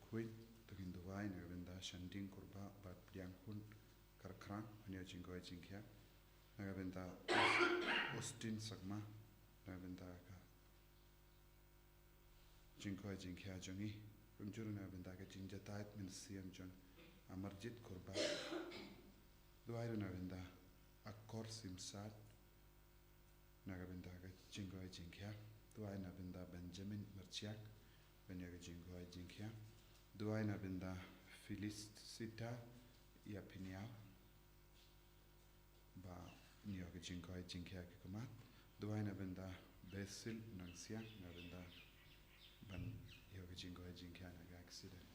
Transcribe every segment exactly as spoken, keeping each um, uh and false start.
Khuid, to ngin duwai na ka bynta Shanding Kurbah bad Pdiang Hun Kharkhrang, ban ïoh jingkoit jingkhiah. Na ka bynta Austin Sangma, na ka bynta ka jingkoit jingkhiah jong i. Kumjuh na ka bynta ka jingjatai mynsiem jong Amarjit Kurbah. Duwai na ka bynta Akor Simsat, na ka bynta ka jingkoit jingkhiah. Duwai na ka bynta Benjamin Marchiak, ban ïoh ka jingkoit jingkhiah. Duwai na ka bynta Felicita Ïapiniaw, ban ïoh ka jingkoit jingkhiah ka khmat. Duwai na ka bynta Basil Nongsiang, na ka bynta ban ïoh ka jingkoit jingkhiah na ka accident.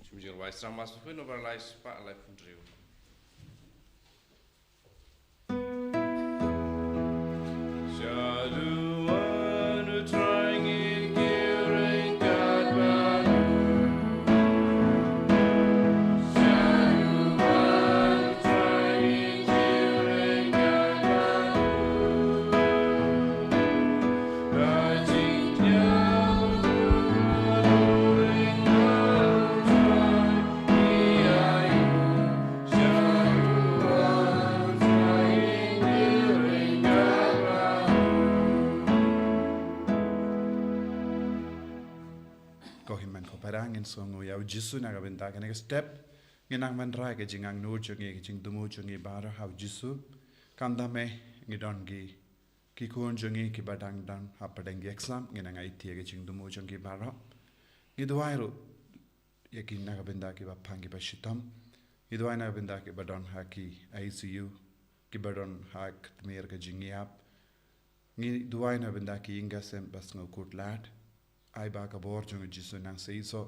Shim jingruwai srang mas phi no bar lai spah lai phew hynriew. Ko hynmen ko para, ngin sngewnguh ïa u Jisu na ka bynta kane ka step. Ngin nang wanrah ïa ka jingangnud jong ngi, ka jingthmu jong ngi baroh ha u Jisu. Kumta me ngi don ki, ki khun jong ngi kiba dang don hapdeng ki exam, ngin nang aiti ïa ka jingthmu jong ki baroh. Ngi duwai ruh ïa ki na ka bynta kiba pang kiba shitom. Ngi duwai na ka bynta kiba don ha ki I C U, kiba don ha ka tmier ka jingïap. Ngi duwai na ka bynta ki ïing ki sem ba sngewkhuslai. Ai ba ka bor jong u Jisu nang seisoh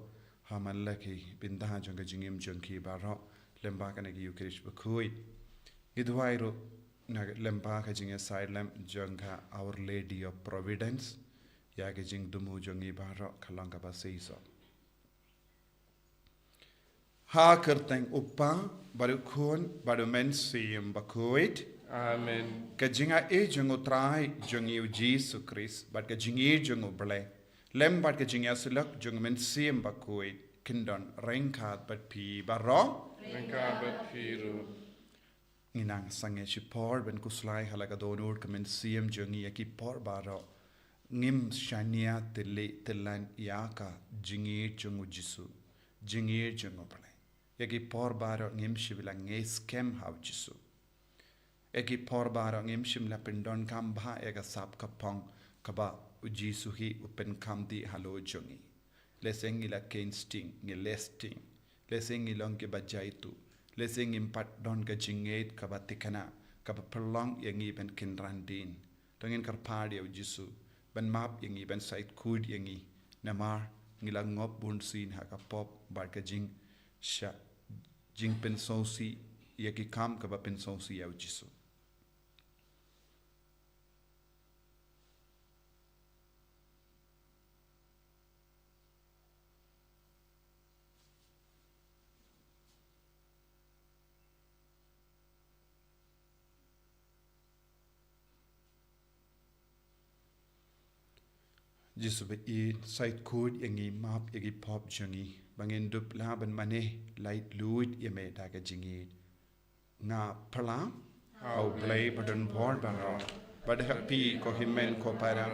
ha man la ki bynta jong ka jingim jong ki baroh lyngba kane ka Eucharist bakhuid. Ngi duwai ruh na lyngba ka jingïasaid lem jong ka Our Lady of Providence ïa ka jingthmu jong ngi baroh ka long kaba seisoh. Ha ka kyrteng u Kpa, bad u Khun, bad u Mynsiem Bakhuid. Amen. Ka jingaiei jong u Trai jong ngi u Jisu Khrist, bad ka jingïeit jong u Blei, lem bad ka jingïasyllok jong u Mynsiem Bakhuid, kin don ryngkat bad phi baroh. Ryngkat bad phi ruh. Ngi nang sangeh shipor ban khuslai ha la ka dohnud ka mynsiem jong ngi ïa ki por baroh. Ngim shaniah tylli tyllan ïa ka jingïeit jong u Jisu, jingïeit jong u Blei. Ïa ki por baroh ngim shym la ngeit skhem ha u Jisu. Ïa ki por baroh ngim shym la pyndonkam bha ïa ka sap ka phong kaba u Jisu hi u pynkham dih halor jong ngi. Lehse ngi la kheiñ sting, ngi leh sting. Lehse ngi long kiba jaituh. Lehse ngim pat don ka jingngeit kaba thikna, kaba pynlong ïa ngi ban kynran dien. To ngin kyrpad ïa u Jisu ban map ïa ngi, ban said khuid ïa ngi. Namar ngi la ngop bunsien ha ka pop bad ka jingshah, jingpynsngewsih ïa ki kam kaba pynsngewsih ïa u Jisu. Jisu ba ïeit, said khuid ïa ngi, map ïa ki pop jong ngi, ba ngin dup lah ban mane laitluid ïa me da ka jingïeit. Nga pyrshang ha u Blei ba don bor baroh, bad ha phi ko hynmen ko para,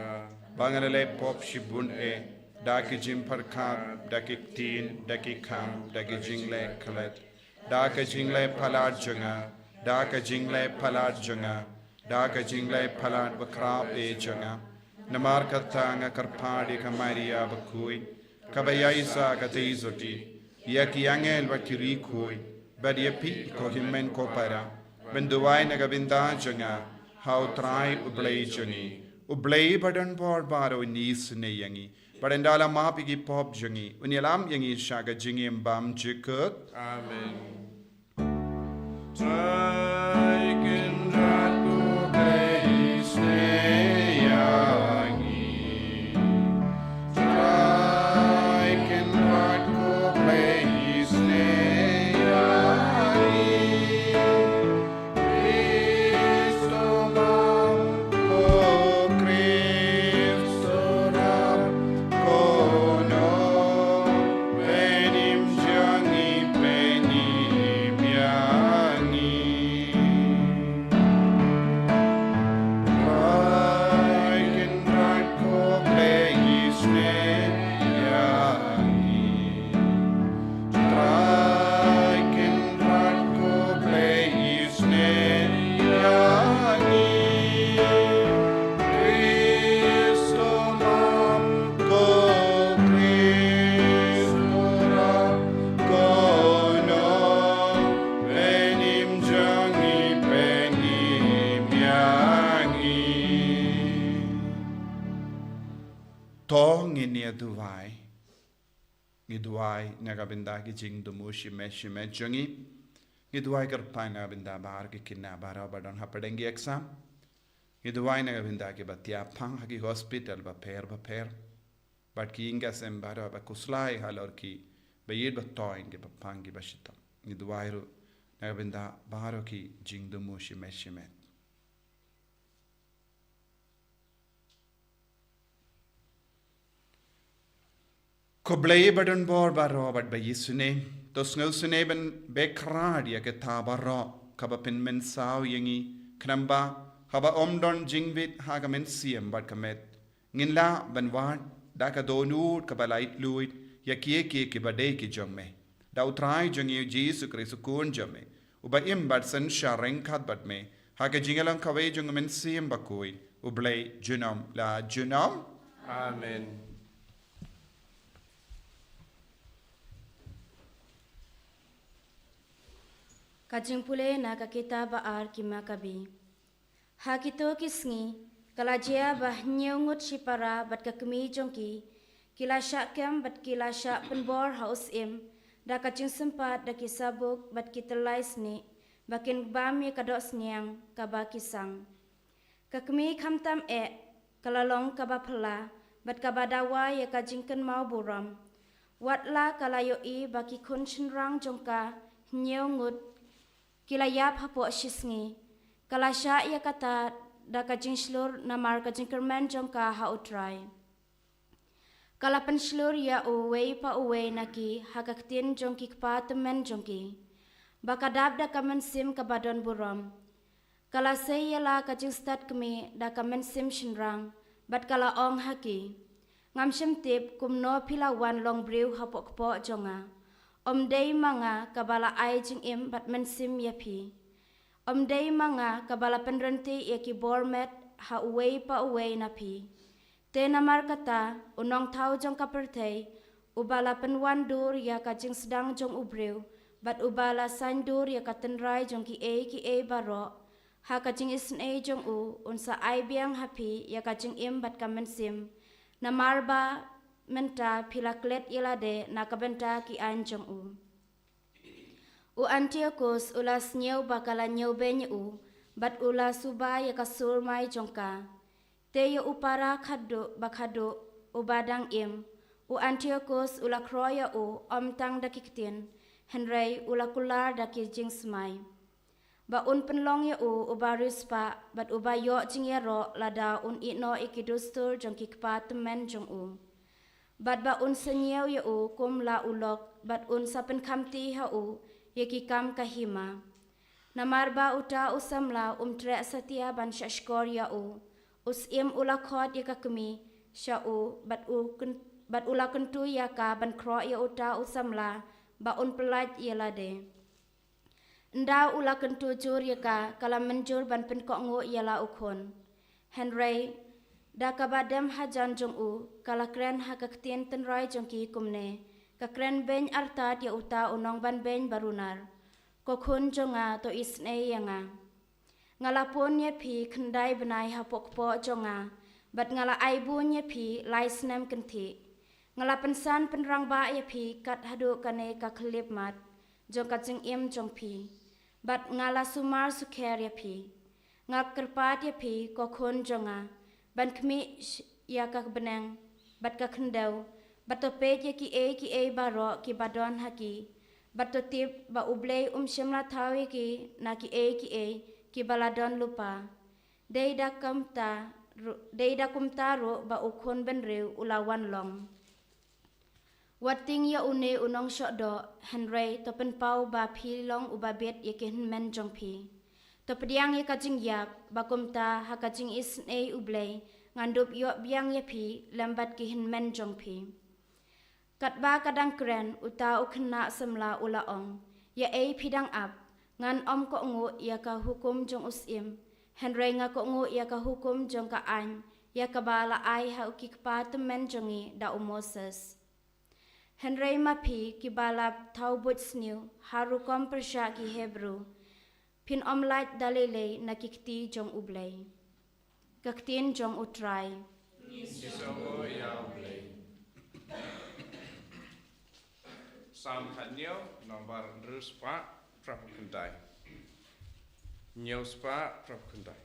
ba nga la leh pop shibun eh, da ki jingpyrkhat, da ki ktien, da ki kam, da ki jingleh klet, da ka jingleh palat jong nga, da ka jingleh palat jong nga, da ka jingleh palat bakhraw eh jong nga. Namar kata nga kyrpad ïa ka Maria bakhuid, kaba ïaisah ka tei jong u, ïa ki angel bad ki riewkhuid, bad ïa phi ko hynmen ko para, ban duwai na ka bynta jong nga ha u Trai u Blei jong ngi. U Blei ba don bor baroh un isynei ïa ngi, bad ynda la map ïa ki pop jong ngi, un ïalam ïa ngi sha ka jingim bymjukut. Amen. Trai Kynrad, ko Blei sne ïa ngi. Duwai. Ngi duwai na ka bynta ki jingthmu shimet shimet jong ngi. Ngi duwai kyrpang na ka bynta baroh ki khynnah baroh ba don hapdeng ki exam. Ngi duwai na ka bynta ki ba thiah pang ha ki hospital bapher bapher. Bad ki ïing ki sem baroh ba khuslai halor ki ba ïeit ba toiñ, ki ba pang ki ba shitom. Ngi duwai ruh na ka bynta baroh ki jingthmu shimet shimet. Ko Blei ba don bor baroh bad ba ïeit sngewsih, to sngewsih ban beh khrat ïa kita baroh kiba pynmynsaw ïa ngi, khnang ba haba ym don jingwit ha ka mynsiem bad ka met, ngin lah ban wad da ka dohnud kaba laitluid ïa kiei kiei kiba dei ki jong me. Da U Trai jong ngi U Jisu Khrist U Khun jong me, uba im bad synshar ryngkat bad me ha ka jingïalang kawei jong U Mynsiem Bakhuid, U Blei junom la junom. Amen. Ka jingpule na ka kitab ba ar Ki Makabi. Ha kito ki sngi, ka la jia ba hynñiew ngut shipara bad ka kmie jong ki, ki la shah kem bad ki la shah pynbor ha u syiem da ka jingsympat da ki sabuk bad ki tyllai snieh, ba kin bam ïa ka doh synñiang kaba ki sang. Ka kmie khamtam eh, ka la long kaba phylla bad kaba dawa ïa ka jingkynmaw burom. Wat la ka la ïohi ba ki khun shynrang jong ka hynñiew ngut ki la ïap hapoh shi sngi, ka la shah ïa kata da ka jingshlur namar ka jingkyrmen jong ka ha U Trai. Ka la pynshlur ïa uwei pa uwei na ki ha ka ktien jong ki kpa tymmen jong ki, ba ka dap da ka mynsiem kaba don burom. Ka la sei ïa la ka jingstad kmie da ka mynsiem shynrang, bad ka la ong ha ki: Ngam shym tip kumno phi la wan long briew hapoh kpoh jong nga. Ym dei ma nga kaba la ai jingim bad mynsiem ïa phi. Ym dei ma nga kaba la pynryntih ïa ki bor met ha uwei pa uwei na phi. Te namar kata, U Nongthaw jong ka pyrthei, uba la pynwandur ïa ka jingsdang jong u briew, bad uba la saiñdur ïa ka tynrai jong kiei kiei baroh, ha ka jingisynei jong u, un sa ai biang ha phi ïa ka jingim bad ka mynsiem, namar ba mynta phi la klet ïa lade na ka bynta ki aiñ jong u. U Antiochus u la sngew ba ka la ñiewbeiñ ïa u, bad u la suba ïa ka sur mai jong ka. Te ïa u para khadduh ba khadduh, uba dang im, u Antiochus u la khroh ïa u, ym tang da ki ktien, hynrei u la kular da ki jingsmai. Ba un pynlong ïa u uba riewspah, bad uba ïoh jingïaroh lada un ïehnoh ïa ki dustur jong ki kpa tymmen jong u. Bad ba un sa ñiew ïa u kum la u lok, bad un sa pynkhamti ha u ïa ki kam ka hima. Namar ba uta u samla um treh satia ban shahshkor ïa u, u syiem u la khot ïa ka kmie sha u, bad u kyn-, bad u la kyntu ïa ka ban khroh ïa uta u samla, ba un pyllait ïa lade. Ynda u la kyntu jur ïa ka, ka la mynjur ban pynkohnguh ïa la u khun. Hynrei da kaba dem hajan jong u, ka la kren ha ka ktien tynrai jong ki kumne, ka kren beiñ artat ïa uta u nongbanbeiñ ba runar: Ko khun jong nga, to isynei ïa nga. Nga la pun ïa phi khyndai bnai hapoh kpoh jong nga, bad nga la ai bun ïa phi lai snem kynthih. Nga la pynsan pynrangbah ïa phi kat haduh kane ka khyllipmat jong ka jingim jong phi, bad nga la sumar sukher ïa phi. Nga kyrpad ïa phi, ko khun jong nga, ban khmih sh-, ïa ka bneng bad ka khyndew, bad to peit ïa kiei kiei baroh kiba don ha ki, bad to tip ba U Blei um shym la thaw ïa ki na kiei kiei kiba la don lypa. Dei da kumta ru-, dei da kumta ruh ba u khun bynriew u la wan long. Wat tieng ïa une u nongshohdoh, hynrei to pynpaw ba phi long uba bit ïa ki hynmen jong phi. To pdiang ïa ka jingïap, ba kumta ha ka jingisynei U Blei, ngan dup ïoh biang ïa phi lem bad ki hynmen jong phi. Katba ka dang kren, uta u khynnah samla u la ong: Ïa ei phi dang ap? Ngan ym kohnguh ïa ka hukum jong u syiem, hynrei nga kohnguh ïa ka hukum jong ka aiñ, ïa kaba la ai ha u ki kpa tymmen jong ngi da u Moses. Hynrei ma phi kiba la thaw buit sniew ha rukom pyrshah ki Hebru, phin ym lait da lei lei na ki kti jong U Blei. Ka ktien jong U Trai. Ngi sngewthuh ïa U Blei. Salm khatñiew, nombar hynriew spah phra phew khyndai. Hynñiew spah phra phew khyndai.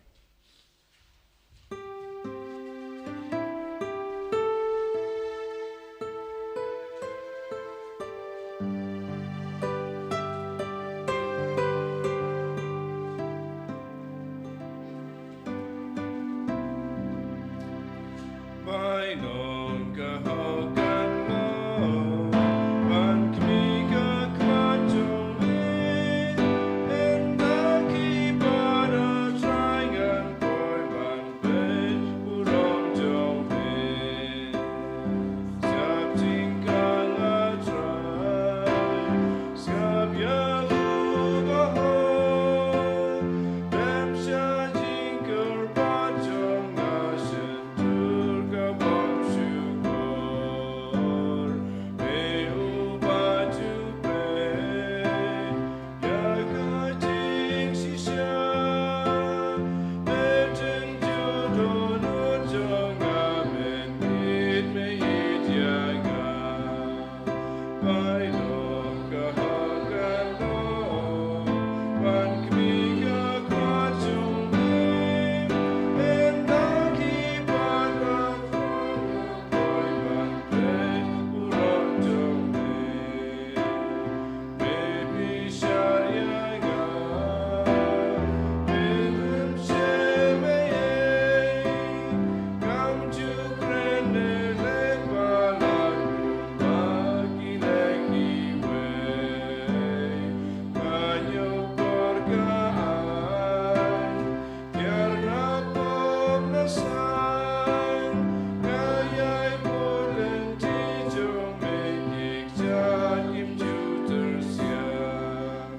Bainong ka hok kan long, ban kmie ka khmat jong me, ynda ki para Trai ngan poi ban peit burom jong me. Sngap jingkang, A Trai, sngap ïa u bahok, dem sha jingkyrpad jong nga, shyntur ka bym shukor. Me uba ju peit ïa ka jingshisha, me tynjuh dohnud jong nga, me ïeit, me ïeit ïa nga. Bainong ka hok kan long, ban kmie ka khmat jong me, ynda ki para Trai ngan poi ban peit burom jong me. Me bishar ïa nga, me ym shem ei ei, ngam ju kren ne leh palat kumba ki leh kiwei. Nga ñiewkor ka aiñ, tiar na pop na saiñ, nga ïai bud lynti jong me, ki kjat kim ju tyrsiang.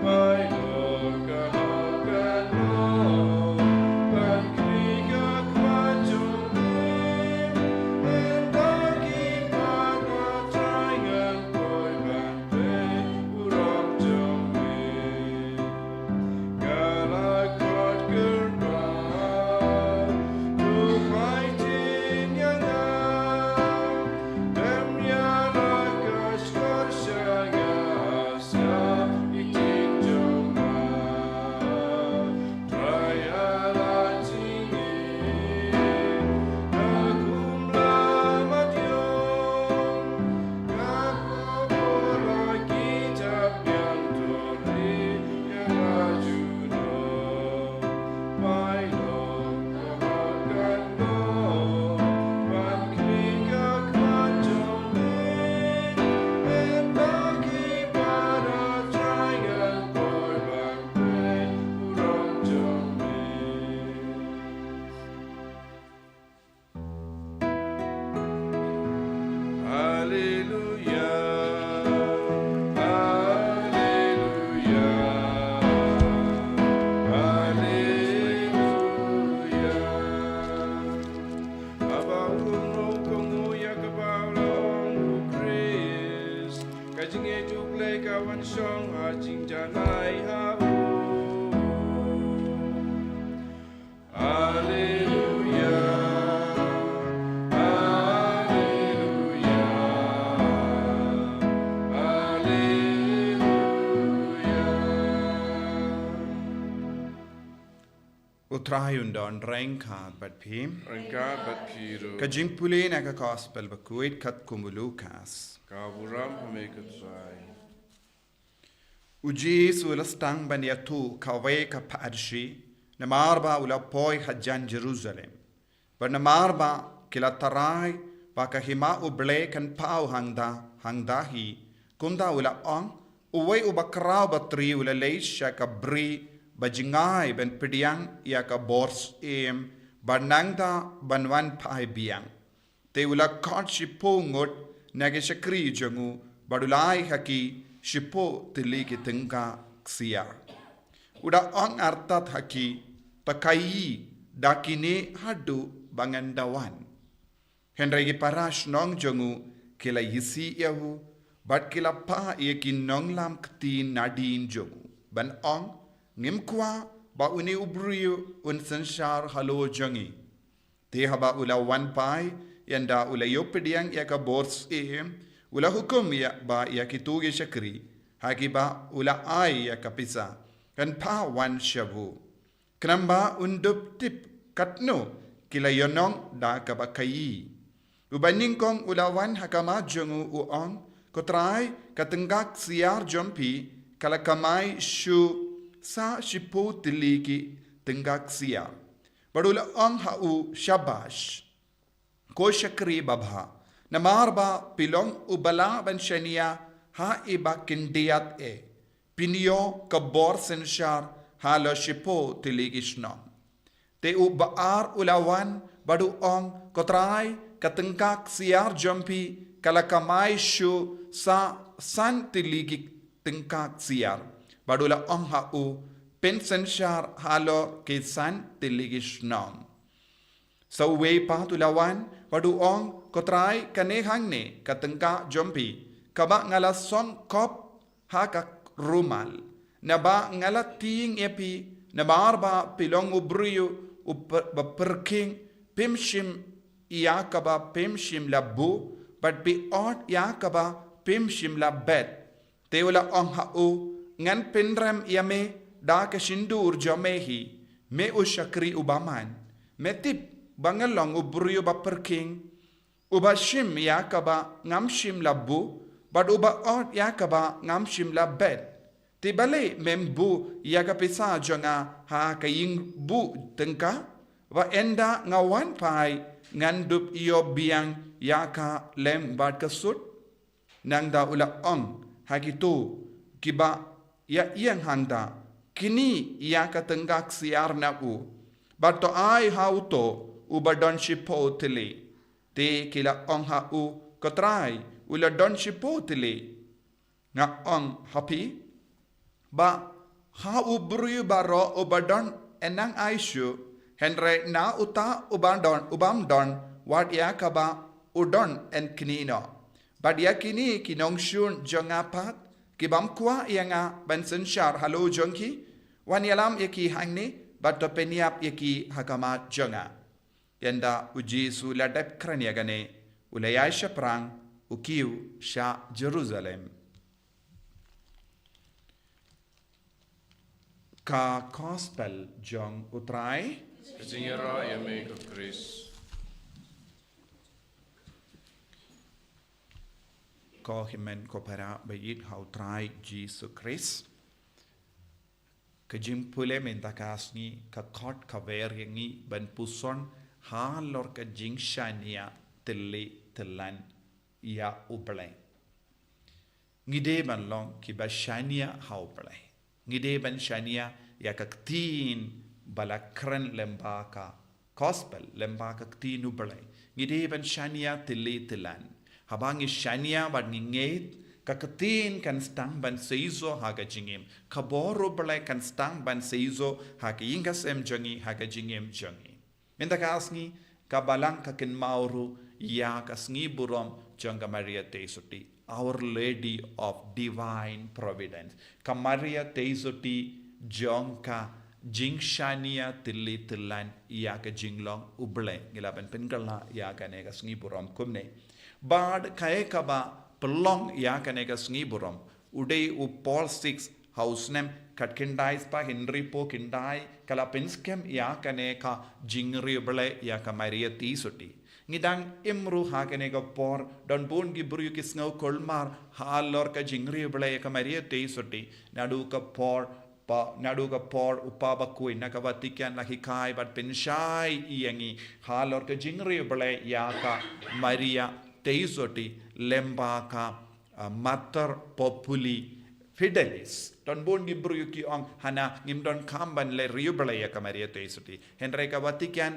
Bainong ka hok kan long, ban kmie ka khmat jong me, ynda ki para Trai ngan poi ban peit burom jong me. Nga la khot kyrpad, to phai ktien ïa nga, dem ïa la ka shkor sha nga, sngap ïa ki ktien jong nga. Trai, ïa la jingim, nga kum la madiong, nga kum la ki jingbiang, to ri ïa nga junom. Bainong ka hok kan long, ban kmie ka khmat jong me, ynda ki para Trai ngan poi ban peit burom jong me. Haleluia, haleluia, haleluia. Haba u long nongkohnguh ïa kaba u la ong u Khrist, ka jingïeit U Blei ka wan shong ha jingjanai ha u. Haleluia, haleluia, haleluia. U Trai un don ryngkat bad phi. Ryngkat bad phi ruh. Ka jingpule na ka Gospel bakhuid katkum u Lukas. Ka burom ha me ko Trai. U Jisu u la sdang ban ïathuh kawei ka pharshi, namar ba u la poi hajan Jerusalem. Bad namar ba ki la tharai ba ka hima U Blei kan paw hangda, hangda hi, kumta u la ong, uwei uba khraw batri u la leit sha ka bri ba jngai ban pdiang ïa ka bor syiem, ba nangta ban wan phai biang. Te u la khot shiphew ngut na ki shakri jong u, bad u la ai ha ki shiphew tylli ki tyngka ksiar. U da ong artat ha ki, to khaïi da kine haduh ba ngan da wan. Hynrei ki para shnong jong u ki la isih ïa u, bad ki la phah ïa ki nonglam kti nadien jong u, ban ong, ngim kwah ba une u briew un synshar halor jong ngi. Te haba u la wan phai, Ynda u la ïoh pdiang ïa ka bor syiem, u la hukum ïa ba ïa kitu ki shakri ha kiba u la ai ïa ka pisa kan phah wan sha u. Khnang ba un dup tip katno ki la ïohnong da kaba khaïi. U banyngkong u la wan ha khmat jong u, u ong, Ko Trai, ka tyngka ksiar jong phi ka la kamai shuh sa shiphew tylli ki tyngka ksiar. Bad u la ong ha u, Shabash, ko shakri babha, namar ba phi long uba lah ban shaniah ha iba khyndiat eh, phin ïoh ka bor synshar halor shiphew tylli ki shnong. Te u ba ar u la wan bad u ong, Ko Trai, ka tyngka ksiar jong phi ka la kamai shuh sa san tylli ki tyngka ksiar. Bad u la ong ha u, Pynsynshar halor ki san tylli ki shnong. Sa uwei pat u la wan bad u ong, Ko Trai, kane hangne ka tyngka jong phi kaba nga la song khop ha ka rumal, naba nga la tieng ïa phi, namar ba phi long u briew u ba pyrkhing, phim shim ïa kaba phim shym la buh, bad phi ot ïa kaba phim shym la bet. Te u la ong ha u, Ngan pynrem ïa me da ka shyntur jong me hi, me u shakri u bymman. Me tip ba nga long u briew ba pyrkhing, uba shim ïa kaba ngam shym la buh, bad uba ot ïa kaba ngam shym la bet. Te balei mem buh ïa ka pisa jong nga ha ka ïing buh tyngka? Ba ynda nga wan phai ngan dup ïoh biang ïa ka lem bad ka sut? Nangta u la ong ha kitu kiba ïa ïeng hangta, Kni ïa ka tyngka ksiar na u, bad to ai ha uto uba don shiphew tylli. Te ki la ong ha u, Ko Trai, u la don shiphew tylli. Nga ong ha phi ba ha u briew baroh uba don yn nang ai shuh, hynrei na uta uba don, u bym don, wat ïa kaba u don yn kni noh. Bad ïa kine ki nongshun jong nga pat, ki bym kwah ïa nga ban synshar halor jong ki, wan ïalam ïa ki hangne, bad to pynïap ïa ki ha khmat jong nga. Ynda u Jisu u la dep kren ïa kane, u la ïaid shaphrang, u kiew sha Jerusalem. Ka Gospel jong u Trai. Ka jingïarap ïa me ko Khrist. Ko hynmen ko para ba ïeit ha u Trai Jisu Khrist. Ka jingpule mynta ka sngi ka khot ka wer ïa ngi ban puson halor ka jingshaniah tylli tyllan ïa u Blei. Ngi dei ban long kiba shaniah ha u Blei. Ngi dei ban shaniah ïa ka ktien ba la kren lyngba ka Gospel, lyngba ka ktien u Blei. Ngi dei ban shaniah tylli tyllan. Haba ngi shaniah bad ngi ngeit, ka ktien kan sdang ban seisoh ha ka jingim. Ka bor u Blei kan sdang ban seisoh ha ka ïing ka sem jong ngi, ha ka jingim jong ngi. Mynta ka sngi, ka Balang ka kynmaw ruh ïa ka sngi burom jong ka Maria Theisotti, Our Lady of Divine Providence. Ka Maria Theisotti jong ka jingshaniah tylli tyllan ïa ka jinglong u Blei. Ngi lah ban pynkylla ïa kane ka sngi burom kumne. Bad kaei kaba pynlong ïa kane ka sngi burom, u dei u Paul six, ha u snem khatkhyndai spah hynriewphew khyndai, ka la pynskhem ïa kane ka jingriewblei ïa ka Maria Theisotti. Ngi dang im ruh ha kane ka por, don bun ki briew ki sngew kulmar halor ka jingriewblei ïa ka Maria Theisotti. Naduh ka por, pa, naduh ka por u Papa Bakhuid na ka Vatican la hikai bad pynshai ïa ngi halor ka jingriewblei ïa ka Maria Theisotti lyngba ka, ah, Mater Populi Fidelis. Don bun ki briew ki ong, hana ngim donkam ban leh riewblei ïa ka Maria Theisotti. Hynrei ka Vatican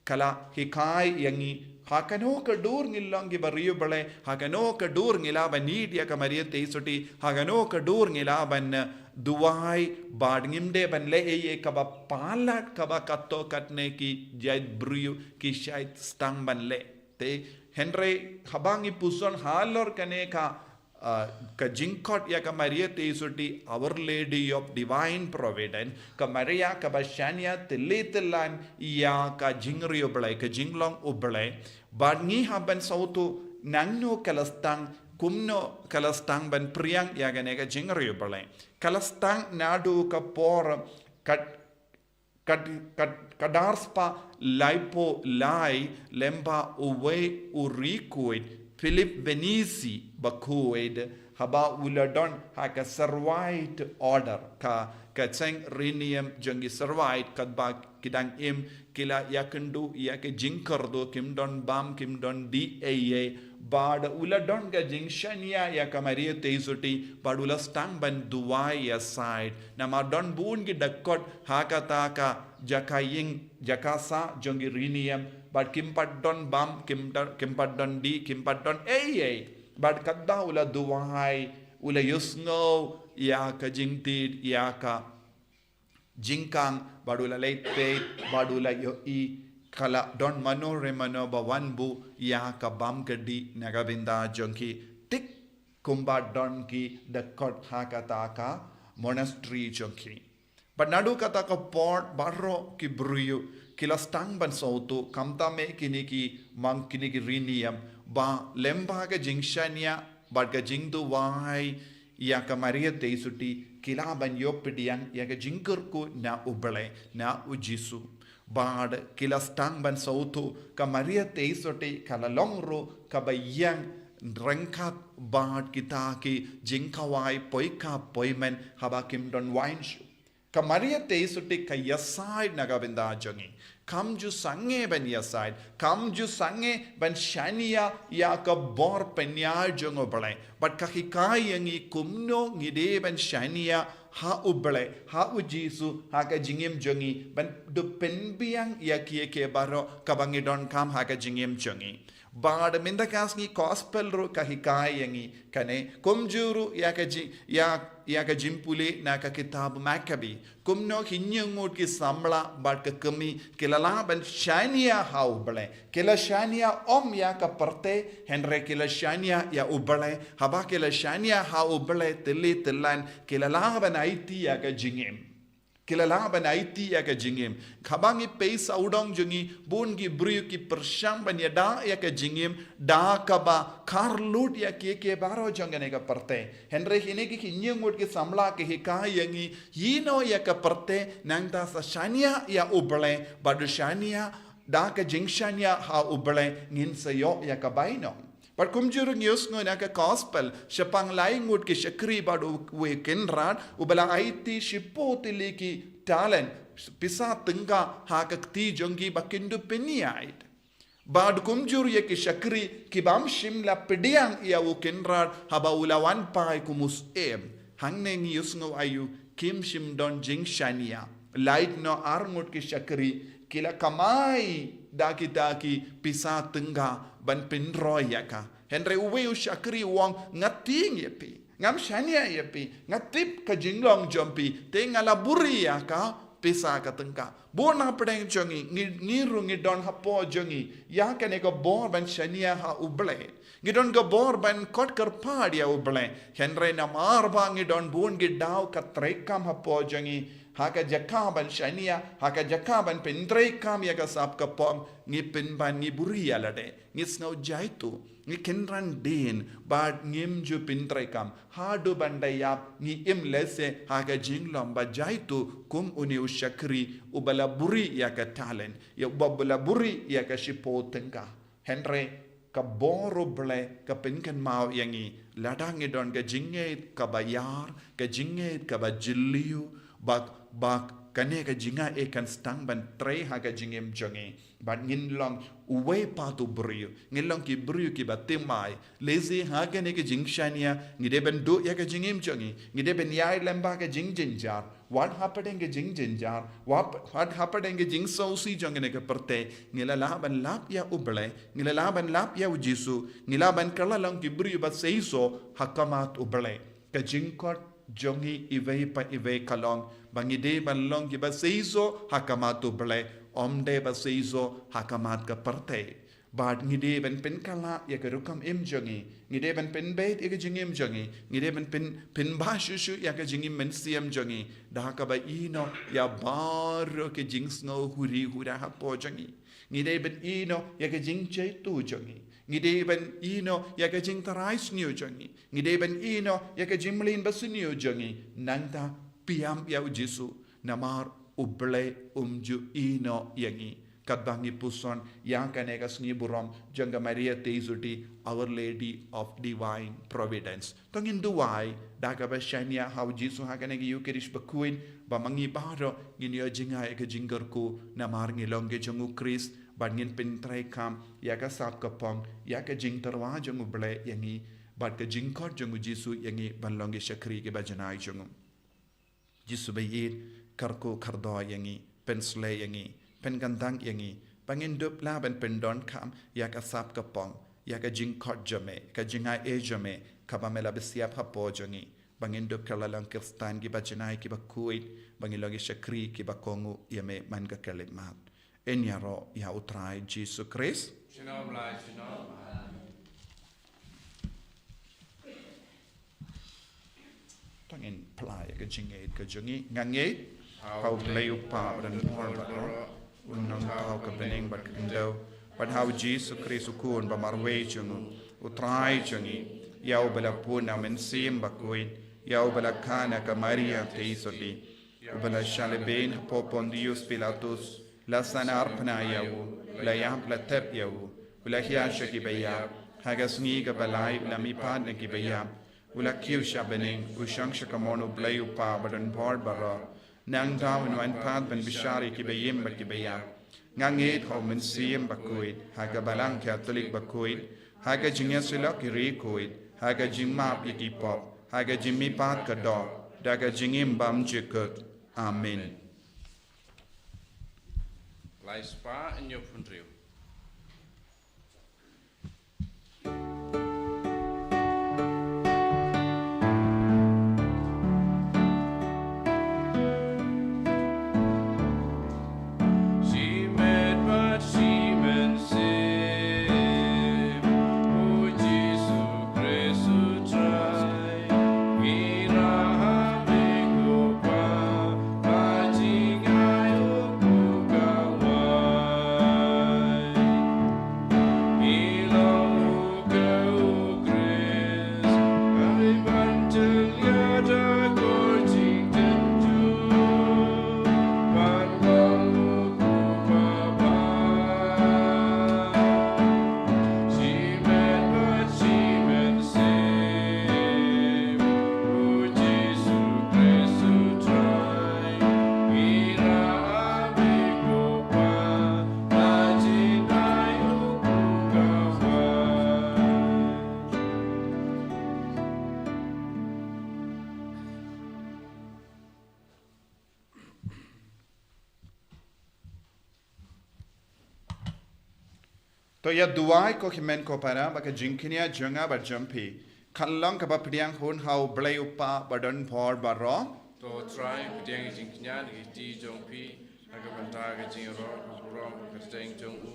ka la hikai ïa ngi, ha kano ka dur ngi long kiba riewblei, ha kano ka dur ngi lah ban ïeit ïa ka Maria Theisotti, ha kano ka dur ngi lah ban, eh, duwai, bad ngim dei ban leh ei ei kaba palat kaba katto katne ki jait briew ki shait sdang ban leh. Te hynrei haba ngi puson halor kane ka, Uh, ka jingkhot ïa ka Maria Theisotti, Our Lady of Divine Providence, ka Maria kaba shaniah tylli tyllan ïa ka jingriewblei, ka jinglong U Blei. Bad ngi hap ban sngewthuh nangno ka la sdang, kumno ka la sdang ban pdiang ïa kane ka jingriewblei. Ka la sdang naduh ka por ka, ka, ka, ka arspah laiphew lai, lyngba uwei u riewkhuid, Philip Benizi bakhuid, haba u la don ha ka Servite Order, ka, ka seng riewniam jong ki Servite, katba ki dang im, ki la ïakynduh ïa ka jingkyrduh, kim don bam, kim don dih ei ei. Bad u la don ka jingshaniah ïa ka Maria Theisotti, bad u la sdang ban duwai ïasaid. Namar don bun ki dkhot ha kata ka jaka ïing, jaka sah jong ki riewniam, bad kim pat don bam, kim da-, kim pat don dih, kim pat don ei ei. Bad katba u la duwai, u la ïohsngew ïa ka jingtied, ïa ka jingkhang, bad u la leit peit, bad u la ïohi ka la don mano re mano ba wan buh ïa ka bam ka dih na ka bynta jong ki, thik kumba don ki dkhot ha kata ka monastery jong ki. Bad naduh kata ka por baroh ki briew ki la sdang ban sngewthuh, khamtam eh kine ki mang, kine ki riewniam, ba lyngba ka jingshaniah bad ka jingduwai ïa ka Maria Theisotti, ki lah ban ïoh pdiang ïa ka jingkyrkhu na U Blei, na U Jisu. Bad ki la sdang ban sngewthuh ka Maria Theisotti ka la long ruh kaba ïeng ryngkat bad kita ki jingkhawai poikap poimen haba kim don waiñ shuh. Ka Maria Theisotti ka ïasaid na ka bynta jong ngi. Kam ju sangeh ban ïasaid, kam ju sangeh ban shaniah ïa ka bor pynïaid jong U Blei. Bad ka hikai ïa ngi kumno ngi dei ban shaniah ha U Blei, ha U Jisu, ha ka jingim jong ngi, ban dup pynbiang ïa kiei kiei baroh kaba ngi donkam ha ka jingim jong ngi. Bad mynta ka sngi gospel ruh ka hikai ïa ngi kane, kumjuh ruh ïa ka ji-, ïa, ïa ka jingpule na ka kitab Makabi. Kumno ki hynñiew ngut ki samla bad ka kmie ki la lah ban shaniah ha U Blei. Ki la shaniah ym ïa ka pyrthei, hynrei ki la shaniah ïa U Blei. Haba ki la shaniah ha U Blei tylli tyllan, ki la lah ban aiti ïa ka jingim. Ki la lah ban aiti ïa ka jingim. Haba ngi peit sawdong jong ngi, bun ki briew ki pyrshang ban ïada ïa ka jingim da kaba kharlut ïa kiei kiei baroh jong kane ka pyrthei. Hynrei kine ki hynñiew ngut ki samla ki hikai ïa ngi, ïehnoh ïa ka pyrthei, nangta sa shaniah ïa U Blei, bad da shaniah, da ka jingshaniah ha U Blei, ngin sa ïoh ïa ka bainong. Bad kumjuh ruh ngi ïohsngew na ka gospel, shaphang lai ngut ki shakri bad u-, uwei u kynrad, uba la aiti shiphew tylli ki talent, pisa tyngka ha ka kti jong ki ba kin dup pynïaid. Bad kumjuh ruh ïa ki shakri ki bym shym la pdiang ïa u kynrad haba u la wan phai kum u syiem. Hangne ngi ïohsngew aïu, kim shym don jingshaniah. Lait noh ar ngut ki shakri, ki la kamai da kita ki pisa tyngka ban pynroi ïa ka. Hynrei uwei u shakri u ong, nga tieng ïa phi, ngam shaniah ïa phi, nga tip ka jinglong jong phi, te nga la buhrieh ïa ka pisa ka tyngka. Bun na pdeng jong ngi, ngi, ngi ruh ngi don hapoh jong ngi ïa kane ka bor ban shaniah ha U Blei. Ngi don ka bor ban khot kyrpad ïa U Blei. Hynrei namar ba ngi don bun ki daw ka treikam hapoh jong ngi, ha ka jaka ban shaniah, ha ka jaka ban pyntreikam ïa ka sap ka pop, ngi pynban ngi buhrieh ïa lade. Ngi sngew jaituh, ngi kynran dien, bad ngim ju pyntreikam. Haduh ban da ïap, ngi im lehse ha ka jinglong ba jaituh, kum une u shakri uba la buhrieh ïa ka talent, ïa uba la buhrieh ïa ka shiphew tyngka. Hynrei ka bor U Blei ka pynkynmaw ïa ngi, lada ngi don ka jingngeit kaba ïar, ka jingngeit kaba jylliew, ba, ba kane ka jingaiei kan sdang ban trei ha ka jingim jong ngi. Bad ngin long uwei pat u briew, ngin long ki briew kiba thymmai. Lehse ha kane ka jingshaniah, ngi dei ban duh ïa ka jingim jong ngi, ngi dei ban ïaid lyngba ka jingjynjar. Wat hapdeng ka jingjynjar, wat, wat hapdeng ka jingsngewsih jong kane ka pyrthei, ngi la lah ban lap ïa U Blei, ngi la lah ban lap ïa U Jisu, ngi lah ban kylla long ki briew ba seisoh ha khmat U Blei. Ka jingkhot jong ngi iwei pa iwei ka long ba ngi dei ban long kiba seisoh ha khmat U Blei, ym dei ba seisoh ha khmat ka pyrthei. Bad ngi dei ban pynkylla ïa ka rukom im jong ngi. Ngi dei ban pynbeit ïa ka jingim jong ngi. Ngi dei ban pyn, pynbha shuh shuh ïa ka jingim mynsiem jong ngi. Da kaba ïehnoh ïa baroh ka jingsngew huri hura hapoh jong ngi. Ngi dei ban ïehnoh ïa ka jingjaituh jong ngi. Ngi dei ban ïehnoh ïa ka jingtharai sniew jong ngi. Ngi dei ban ïehnoh ïa ka jingmlien basniew jong ngi. Nangta pdiang ïa u Jisu. Namar U Blei um ju ïehnoh ïa ngi. Katba ngi puson ïa kane ka sngi burom jong ka Maria Theisotti, Our Lady of Divine Providence. To ngin duwai da kaba shaniah ha u Jisu ha kane ka Eukharist bakhuid, ba ma ngi baroh ngin ïoh jngai ïa ka jingkyrkhu namar ngi long ki jong u Khrist, bad ngin pyntreikam ïa ka sap ka phong, ïa ka jingtyrwa jong U Blei ïa ngi, bad ka jingkhot jong u Jisu ïa ngi ban long ki shakri kiba janai jong u. Jisu ba ïeit, kyrkhu kyrdoh ïa ngi, pynsleh ïa ngi, pynkyntang ïa ngi, ba ngin dup lah ban pyndonkam ïa ka sap ka phong, ïa ka jingkhot jong me, ka jingai ei jong me, kaba me la pynsiap hapoh jong ngi, ba ngin dup kylla long Khristan kiba janai kiba khuid, ba ngin long ki shakri kiba kohnguh ïa me man ka khyllipmat. Yn ïaroh ïa u Trai Jisu Khrist. Junom la junom. To ngin phla ïa ka jingngeit ka jong ngi. Nga ngeit ha U Blei U Kpa uba don bor baroh, u nongthaw ka bneng bad ka khyndew, bad ha u Jisu Khrist u Khun ba marwei jong u, u Trai jong ngi, ïa uba la pun na u Mynsiem Bakhuid, ïa uba la kha na ka Maria Theisotti, uba la shah lehbeiñ hapoh Pontius Pilatus, la sahnarphna ïa u, la ïap la thep ïa u, u la hiar sha kiba ïap, ha ka sngi kaba lai u la mihpat na kiba ïap, u la kiew sha bneng, u shong sha kamon U Blei U Kpa ba don bor baroh. Nangta un wan pat ban bishar ïa kiba im bad kiba ïap. Nga ngeit ha u Mynsiem Bakhuid, ha ka Balang Katholik bakhuid, ha ka jingïasyllok ki riewkhuid, ha ka jingmap ïa ki pop, ha ka jingmihpat ka doh, da ka jingim bymjukut. Amen. Lai spah hynñiew phew hynriew. Shimet bad shimen seh, U Jisu Khrist U Trai, ngi rah ha me ko Pa, ba jngai u kpu ka wai. Ngi long u kpu u Khrist, ai ban jylliew da ka jingtynjuh, ban long u kpu ba bha. Shimet bad shimen seh, U Jisu Khrist U Trai, ngi rah ha me ko Pa, ba jngai u kpu ka wai. To ïa duwai ko hynmen ko para ba ka jingkñia jong nga bad jong phi kan long kaba pdiang hun ha U Blei U Kpa ba don bor baroh. To Trai, pdiang ka jingkñia na ki kti jong phi, na ka bynta ka jingïaroh ka burom ka kyrteng jong u,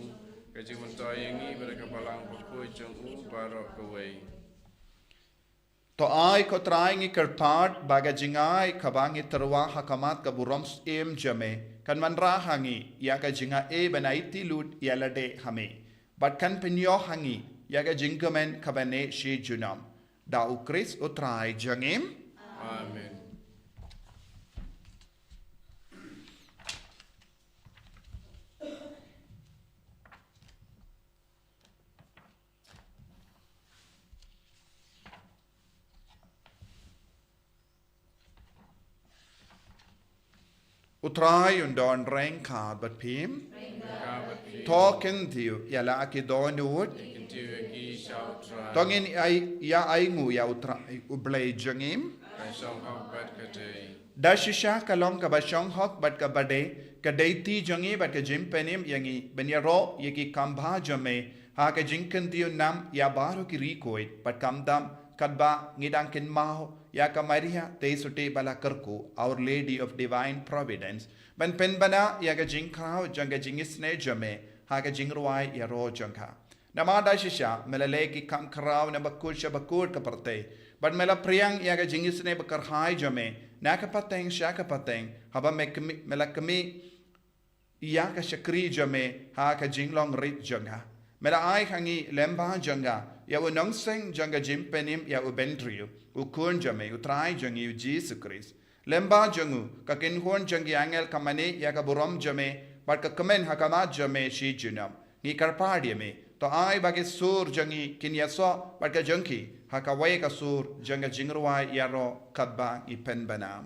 ka jingmyntoi ïa ngi bad ka Balang Bakhuid jong u baroh kawei. To ai ko Trai ngi kyrpad ba ka jingai kaba ngi tyrwa ha khmat ka burom syiem jong me kan wanrah ha ngi ïa ka jingai ban aiti lut ïa lade ha me. Bad kan pynïoh ha ngi ïa ka jingkmen kaba neh shi junom. Da U Khrist U Trai jong ngi. Amen. U Trai un don ryngkat bad phi. To kyntiew ïa la ki dohnud. To ngin ai, ïa ainguh ïa U Trai, U Blei jong ngi. Da shisha ka long kaba shong hok bad kaba dei, ka dei ti jong ngi bad ka jingpynim ïa ngi ban ïaroh ïa ki kam bha jong me ha ka jingkyntiew nam ïa baroh ki riewkhuid bad khamtam katba ngi dang kynmaw ïa ka Maria Theisotti ba la kyrkhu, Our Lady of Divine Providence, ban pynbna ïa ka jingkhraw jong ka jingisynei jong me ha ka jingrwai ïaroh jong ka. Namar da shisha me la leh ki kam khraw na bakut sha bakut ka pyrthei, bad me la pdiang ïa ka jingisynei bakyrhai jong me na ka pateng sha ka pateng, haba me khmih, me la khmih ïa ka shakri jong me ha ka jinglong rit jong nga. Me la ai ha ngi lyngba jong nga ïa u nongseng jong ka jingpynim ïa u bynriew, u Khun jong me, u Trai jong ngi u Jisu Khrist. Lyngba jong u, ka kynhun jong ki angel ka mane ïa ka burom jong me, bad ka kmen ha khmat jong me shi junom. Ngi kyrpad ïa me, to ai ba ki sur jong ngi kin ïasoh bad ka jong ki ha kawei ka sur jong ka jingrwai ïaroh katba ngi pynbna.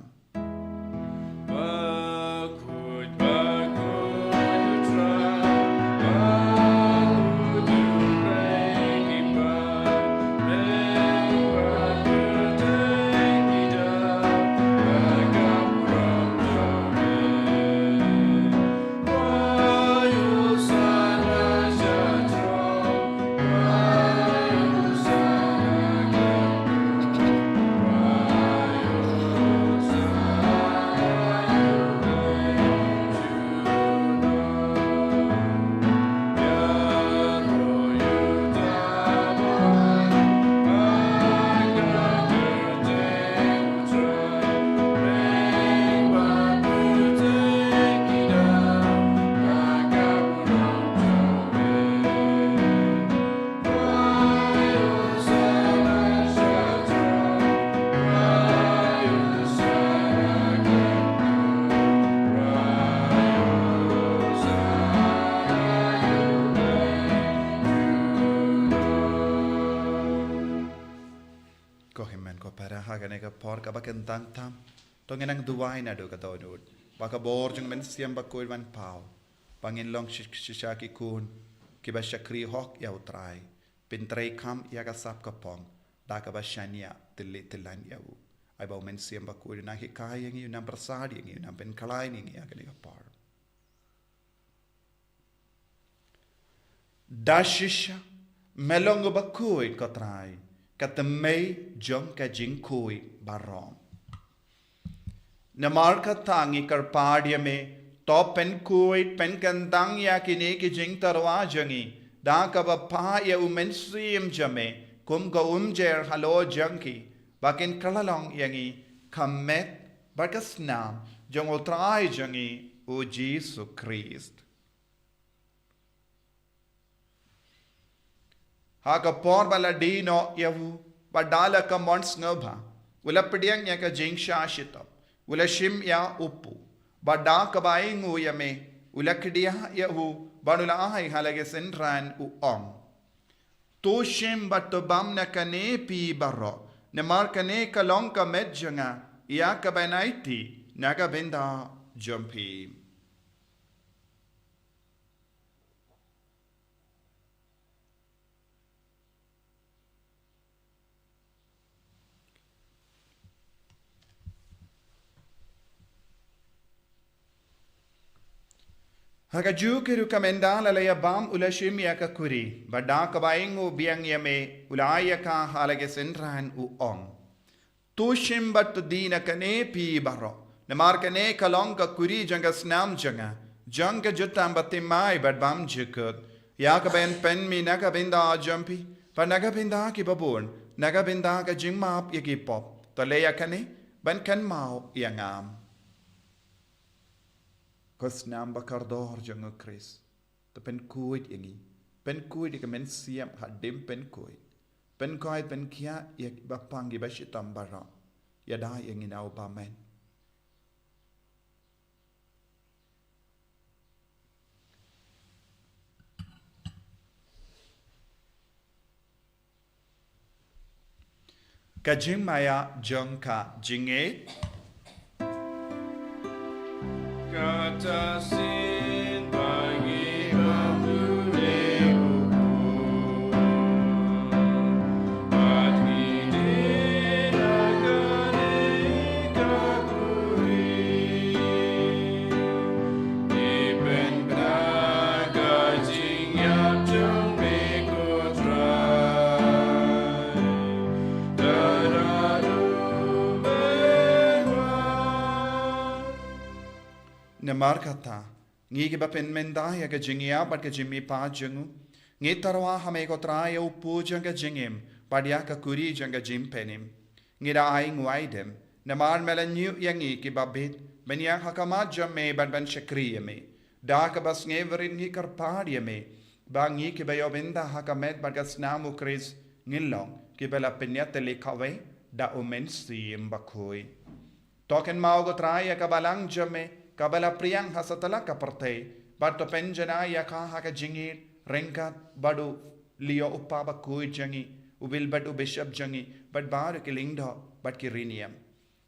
Ko hynmen ko para, ha kane ka por kaba kyntang tam, to ngin nang duwai naduh ka dohnud ba ka bor jong u Mynsiem Bakhuid un paw, ba ngin long shi-, shisha ki khun kiba shakri hok ïa u Trai, pyntreikam ïa ka sap ka phong da kaba shaniah tylli tyllan ïa u. Ai ba u Mynsiem Bakhuid un nang hikai ïa ngi, un nang pyrsad ïa ngi, un nang pynkhlaiñ ïa ngi ha kane ka por. Da shisha me long uba khuid, ko Trai, ka tymmen jong ka jingkhuid baroh. Namar kata ngi kyrpad ïa me, to pynkhuid pynkyntang ïa kine ki jingtyrwa jong ngi da kaba phah ïa u Mynsiem jong me kum ka umjer halor jong ki, ba kin kylla long ïa ngi ka met bad ka snam jong u Trai jong ngi u Jisu Khrist. Ha ka por ba la die noh ïa u, bad da la ka mon sngewbha, u la pdiang ïa ka jingshah shitom, u la shim ïa u puh, bad da kaba ainguh ïa me, u la khie ïa u, bad u la ai ha la ki synran, u ong: To shim bad to bam na kane phi baroh, namar kane ka long ka met jong nga, ïa kaban aiti na ka bynta jong phi. Ha kajuh ka rukom ynda la ïa bam u la shim ïa ka khuri, bad da kaba ainguh biang ïa me, u la ai ïa ka ha la ki synran, u ong: To shim bad to die na kane phi baroh, namar kane ka long ka khuri jong ka snam jong nga, jong ka jutang bathymmai bad bymjukut, ïa kaban pynmih na ka bynta jong phi bad na ka bynta ki babun, na ka bynta ka jingmap ïa ki pop. To leh ïa kane ban kynmaw ïa nga. Ko snam bakordor jong u Khrist, to pynkhuid ïa ngi, pynkhuid ïa ka mynsiem hadien pynkhuid, pynkhuid pynkhiah ïa ki bapang ki bashitom baroh, ïada ïa ngi na u bymman. Ka jingmaïa jong ka jingngeit. Kata shisien ba ngi bam u leh u bud, bad ngi die na kane ka khuri. Ngi pynbna ka jingïap jong me, ko Trai, da naduh mynwan. Namar kata, ngi kiba pynmynta ïa ka jingïap bad ka jingmihpat jong u, Ngi tyrwa ha me ko Trai ïa u pud jong ka jingim bad ïa ka kuri jong ka jingpynim. Ngi da ai ngwai dem namar me la ñiuh ïa ngi kiba bit ban ïeng ha khmat jong me bad ban shakri ïa me. Da kaba sngewrit ngi kyrpad ïa me ba ngi kiba ïoh bynta ha ka met bad ka snam u Khrist ngin long kiba la pynïatylli kawei da u Mynsiem Bakhuid. To kynmaw ko Trai ïa ka balang jong me kaba la phriang ha satlak ka pyrthei bad to pynjanai ïa ka ha ka jingïeit ryngkat bad u Leo u Papa Bakhuid jong ngi, u Wilbert u Bishop jong ngi bad baroh ki lyngdoh bad ki rynïeng.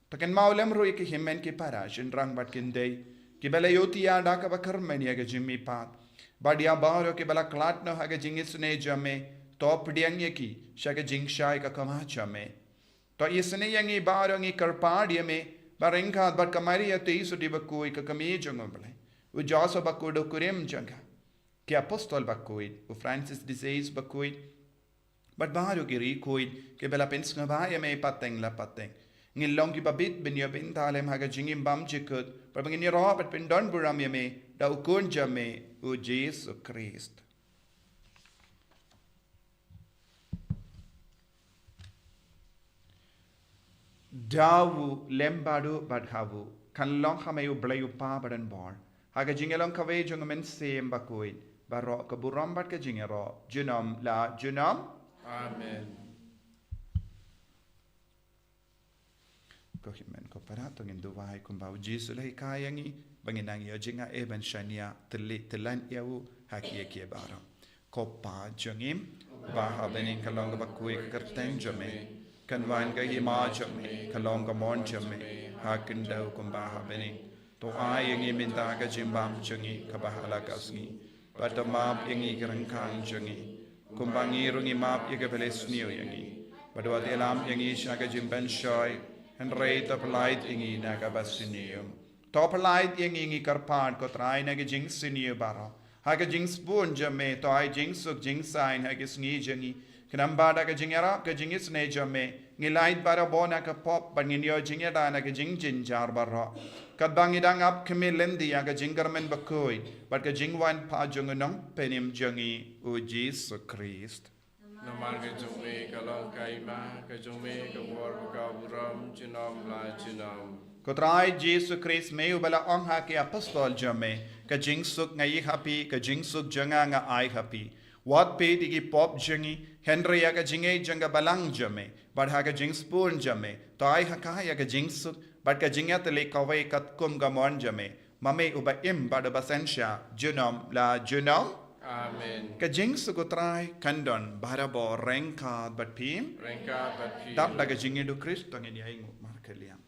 To kynmaw lem ruh ïa ki hynmen ki para shynrang bad khyndai kiba la ïohi ïa da kaba kyrmen ïa ka jingmihpat bad ïa baroh kiba la khlad noh ha ka jingisynei jong me. To pdiang ïa ki sha ka jingshai ka khmat jong me. To isynei ïa ngi baroh ngi kyrpad ïa me ba ryngkat bad ka Maria te Joseph Bakhuid ka kmie jong u Blei, u Joseph Bakhuid u kurim jong ka, ki apostol bakhuid, u Francis de Sales Bakhuid bad baroh ki riewkhuid kiba la pynsngewbha ïa me pateng la pateng, ngin long kiba bit ban ïoh bynta lem ha ka jingim bymjukut bad ba ngin ïaroh bad pyndonburom ïa me da u Khun jong me u Jisu Khrist. Da u lem bad u bad ha u kan long ha me u Blei u Kpa badonbor, ha ka jingïalong kawei jong u Mynsiem Bakhuid, baroh ka burom bad ka jingïaroh junom la junom. Amen. Ko hynmen ko para, to ngin duwai kumba u Jisu u la hikai ïa ngi ba ngin nang ïoh jingaiei ban shaniah, tylli tyllan ïa u ha kiei kiei baroh. Ko Kpa jong ngi uba ha bneng, ka long kaba khuid ka kyrteng jong me. Kan wan ka hima jong me, ka long ka mon jong me ha khyndew kumba ha bneng. To ai ïa ngi mynta ka jingbam jong ngi kaba ha la ka sngi. Bad to map ïa ngi ki ryngkang jong ngi kumba ngi ruh ngi map ïa kiba la sniew ïa ngi. Bad wat ïalam ïa ngi sha ka jingpynshoi, hynrei to pyllait ïa ngi na kaba sniew. To pyllait ïa ngi, ngi kyrpad ko Trai, na ka jingsniew baroh. Ha ka jingsbun jong me to ai jingsuk jingsaiñ ha ki sngi jong ngi. Khnang ba da ka jingïarap ka jingisynei jong me, ngi lait barabor na ka pop bad ngin ïoh jingïada na ka jingjynjar baroh. Katba ngi dang ap khmih lynti ïa ka jingkyrmen bakhuid bad ka jingwan pat jong u Nongpynim jong ngi u Jisu Khrist. Namar ka jong me ka long ka hima, ka jong me ka bor bad ka burom junom la junom. Ko Trai Jisu Khrist, me uba la ong ha ki apostol jong me, ka jingsuk nga ïoh ha phi, ka jingsuk jong nga nga ai ha phi. Wat peit ïa ki pop jong ngi, hynrei ïa ka jingïeit jong ka balang jong me. Bad ha ka jingsbun jong me to ai ha ka ïa ka jingsuk bad ka jingïatylli kawei katkum ka mon jong me, ma me uba im bad uba synshar junom la junom. Amen. Ka jingsuk u Trai kan don barabor ryngkat bad phi. Ryngkat bad phi. Dap da ka jingïeit u Khrist to ngin ïainguh markylliang.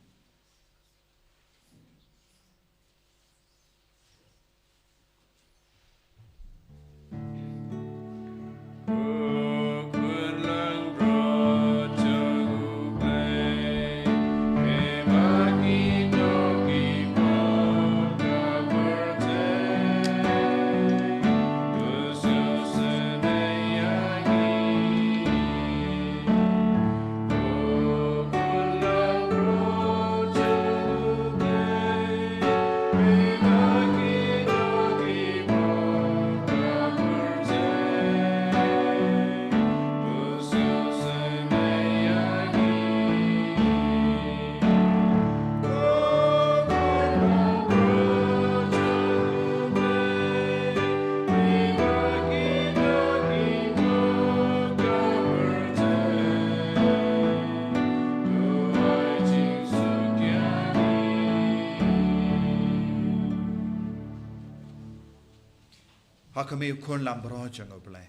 Ha ka me u Khun Lambrot jong u Blei.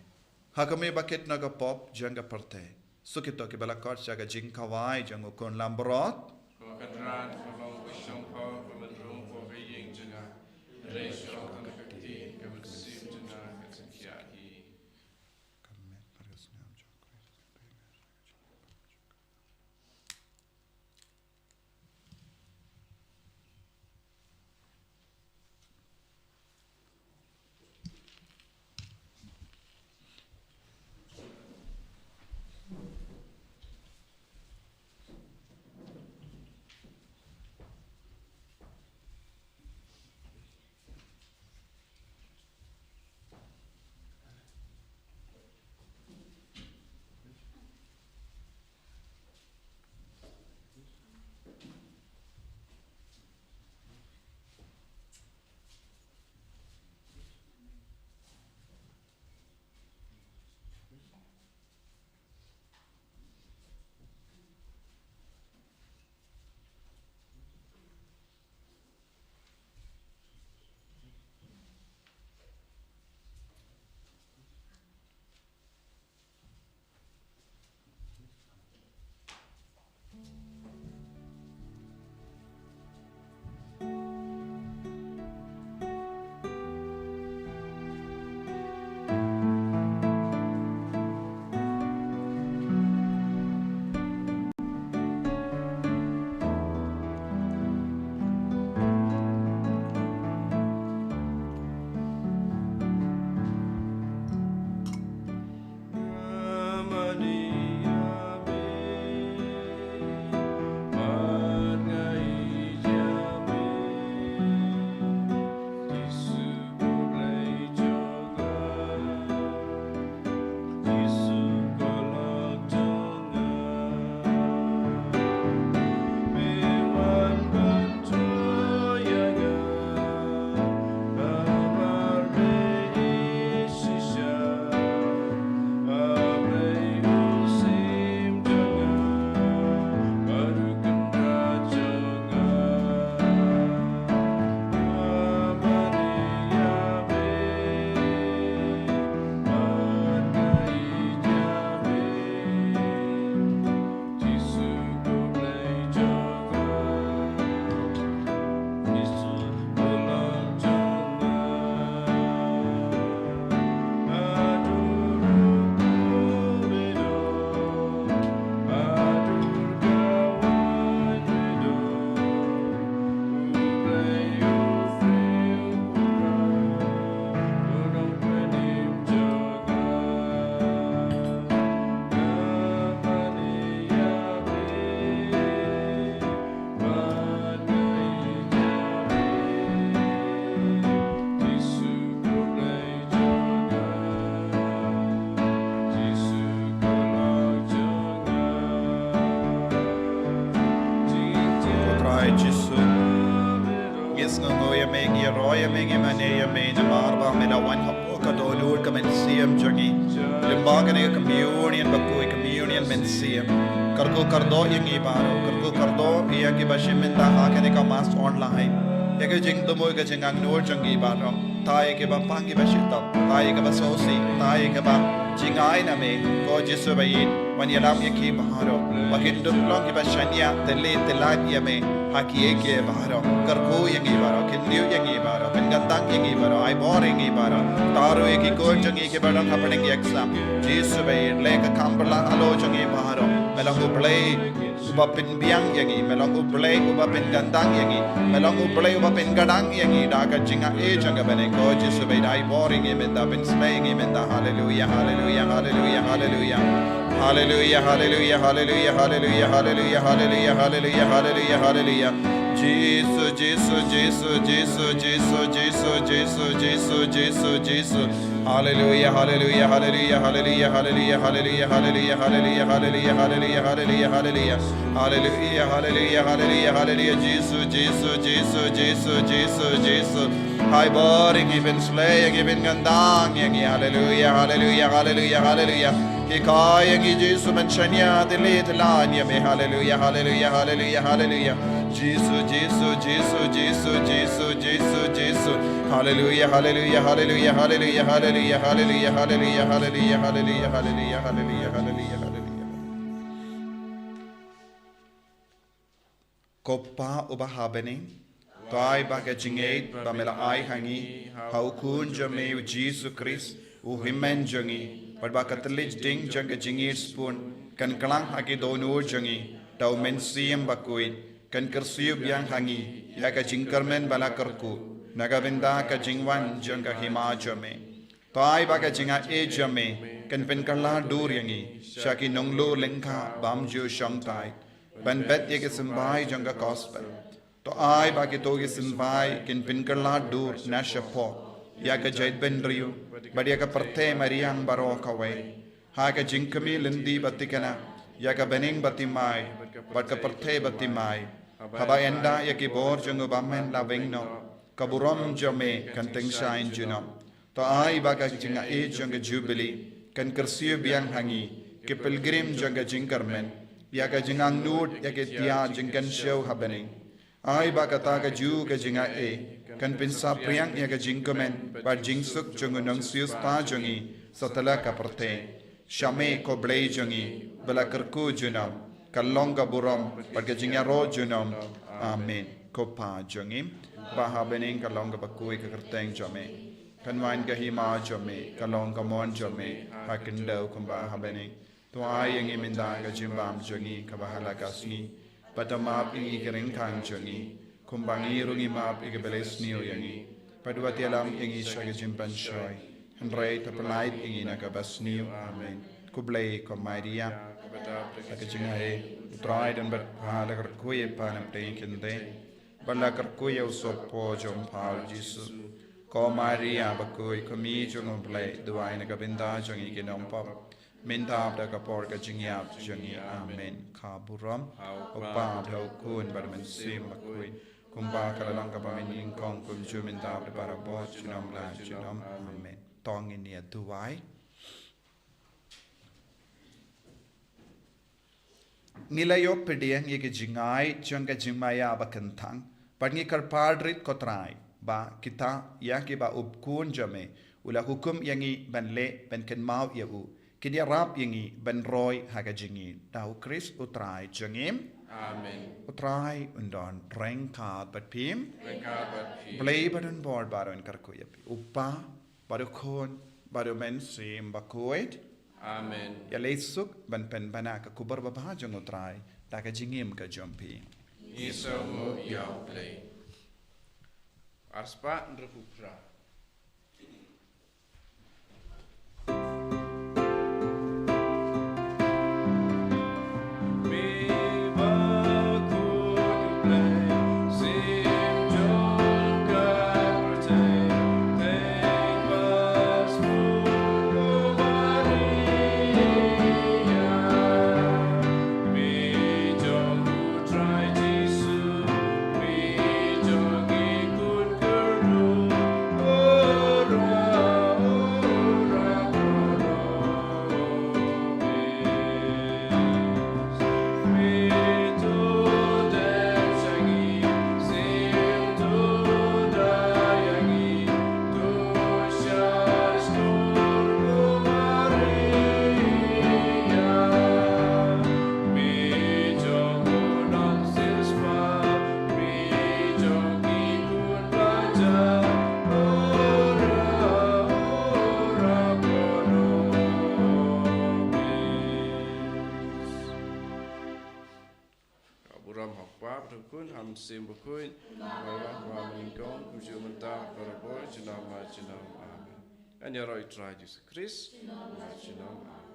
Ha ka me ba kit na ka pop jong ka pyrthei. Suk ïa kito kiba la khot sha ka jingkhawai jong u Khun Lambrot. Ko Kynrad, ba long ka shongkor ka myndrong ko ka ïing jong nga. Hynrei shong tang ka ktien ka mynsiem jong nga ka satia hi. Ka met bad ka snam jong Khrist. Roi ïa me, ngi mane ïa me namar ba me la wan hapoh ka dohnud ka mynsiem jong ngi. Lyngba kane ka communion bakhuid, communion mynsiem. Kyrkhu kyrdoh ïa ngi baroh, kyrkhu kyrdoh ïa kiba shim bynta ha kane ka mass online. Ïa ka jingthmu ka jingangnud jong ngi baroh. Thait ïa kiba pang kiba shitom, thait ïa kiba sngewsih, thait ïa kiba jngai na me, ko Jisu ba ïeit. Wan ïalam ïa ki baroh ba kin dup long kiba shaniah tylli tyllan ïa me ha kiei kiei baroh. Kyrkhu ïa ngi baroh, kyntiew ïa ngi baroh, pynkyntang ïa ngi baroh, ai bor ïa ngi baroh. Tharai ïa ki khun jong ngi kiba don hapdeng ki exam, Jisu ba ïeit, leh ka kam pynlah halor jong ngi baroh. Me long U Blei uba pynbiang ïa ngi, me long U Blei uba pynkyntang ïa ngi, me long U Blei uba pynkyntang ïa ngi da ka jingaiei jong ka bneng, ko Jisu ba ïeit. Ai bor ïa ngi mynta, pynshlei ïa ngi mynta. Haleluia, haleluia, haleluia, haleluia. Haleluia, haleluia, haleluia, haleluia, haleluia, haleluia, haleluia, haleluia, haleluia. Jisu, Jisu, Jisu, Jisu, Jisu, Jisu, Jisu, Jisu, Jisu, Jisu. Haleluia, haleluia, haleluia, haleluia, haleluia, haleluia, haleluia, haleluia, haleluia, haleluia, haleluia, haleluia. Haleluia, haleluia, haleluia, haleluia. Jisu, Jisu, Jisu, Jisu, Jisu, Jisu. Ai bor ïa ngi, pynshlei ïa ngi, pynkyntang ïa ngi. Haleluia, haleluia, haleluia, haleluia. Hikai ïa ngi Jisu ban shaniah tylli tyllan ïa me. Haleluia, haleluia, haleluia, haleluia. Jisu, Jisu, Jisu, Jisu, Jisu, Jisu, Jisu. Haleluia, haleluia, haleluia, haleluia, haleluia, haleluia, haleluia, haleluia, haleluia, haleluia, haleluia, haleluia, haleluia. Ko Pa uba ha bneng, to ai ba ka jingïeit ba me la ai ha ngi ha u Khun jong me U Jisu Khrist, u Hynmen jong ngi, bad ba ka thylliej ding jong ka jingïeit sbun kan kylla ha ki dohnud jong ngi da u Mynsiem Bakhuid, kan kyrsiew biang ha ngi ïa ka jingkyrmen ba la kyrkhu na ka bynta ka jingwan jong ka Hima jong me. To ai ba ka jingaiei jong me kan pynkylla dur ïa ngi sha ki nonglor lyngkha bym ju shong thait, ban bet ïa ki symbai jong ka Gospel. To ai ba kito ki symbai kin pynkylla dur na shapoh ïa ka jaitbynriew bad ïa ka pyrthei mariang baroh kawei, ha ka jingkhmih lynti ba thikna ïa ka bneng ba thymmai bad ka pyrthei ba thymmai, haba ynda ïa ki bor jong u Bamon la weng noh, ka burom jong me kan tyngshaiñ junom. To ai ba ka jingaiei jong ka Jubili kan kyrsiew biang ha ngi, ki pilgrim jong ka jingkyrmen, ïa ka jingangnud ïa ki tiar jingkynshew ha bneng. Ai ba kata ka juh ka jingaiei kan pynsaphriang ïa ka jingkmen bad jingsuk jong u nongsiewspah jong ngi satlak ka pyrthei. Sha me ko Blei jong ngi ba la kyrkhu junom, ka long ka burom bad ka jingïaroh junom. Amen. Ko Pa jong ngi ba ha bneng, ka long kaba khuid ka kyrteng jong me. Kan wan ka hima jong me, ka long ka mon jong me ha khyndew kumba ha bneng. To ai ïa ngi mynta ka jingbam jong ngi kaba ha la ka sngi. Bad to map ïa ngi ki ryngkang jong ngi, kumba ngi ruh ngi map ïa kiba leh sniew ïa ngi. Bad wat ïalam ïa ngi sha ka jingpynshoi, hynrei to pynlait ïa ngi na kaba sniew. Amen. Khublei ko Maria, la ka jingaiei, U Trai u don bad pha, la kyrkhu ïa pha na pdeng ki khyndai, bad la kyrkhu ïa u sohpor jong pha U Jisu. Ko Maria bakhuid, ko Kmie jong U Blei, duwai na ka bynta jong ngi ki nongpop, mynta bad ha ka por ka jingïap jong ngi. Amen. Ka burom ha U Kpa bad ha U Khun bad ha U Mynsiem Bakhuid, kumba ka la long kaba mynnyngkong, kumjuh mynta bad barabor, junom la junom. Amen. To ngin ïa duwai. Ngi la ïoh pdiang ïa ka jingaiei jong ka jingmaïa ba kynthang, bad ngi kyrpad rit ko Trai ba kita ïa kiba U Khun jong me u la hukum ïa ngi ban leh ban kynmaw ïa u, kin ïarap ïa ngi ban roi ha ka jingïeit. Da U Khrist U Trai jong ngi. Amen. U Trai un don ryngkat bad phi. Ryngkat bad phi. Blei ba don bor baroh un kyrkhu ïa phi. U Kpa bad U Khun bad U Mynsiem Bakhuid. Amen. Ïaleh suk ban pynbna ka khubor babha jong U Trai da ka jingim ka jong phi. Ngi sngewbha ïa U Blei. Arspah hynriewphew phra. Burom ha u Kpa bad ha u Khun, ha u Mynsiem Bakhuid, kumba la wan ha u nyngkong, kumjuh mynta, barabor, junom la junom. Amen. Ngan ïaroh ïa u Trai Jisu Khrist, la junom. Amen.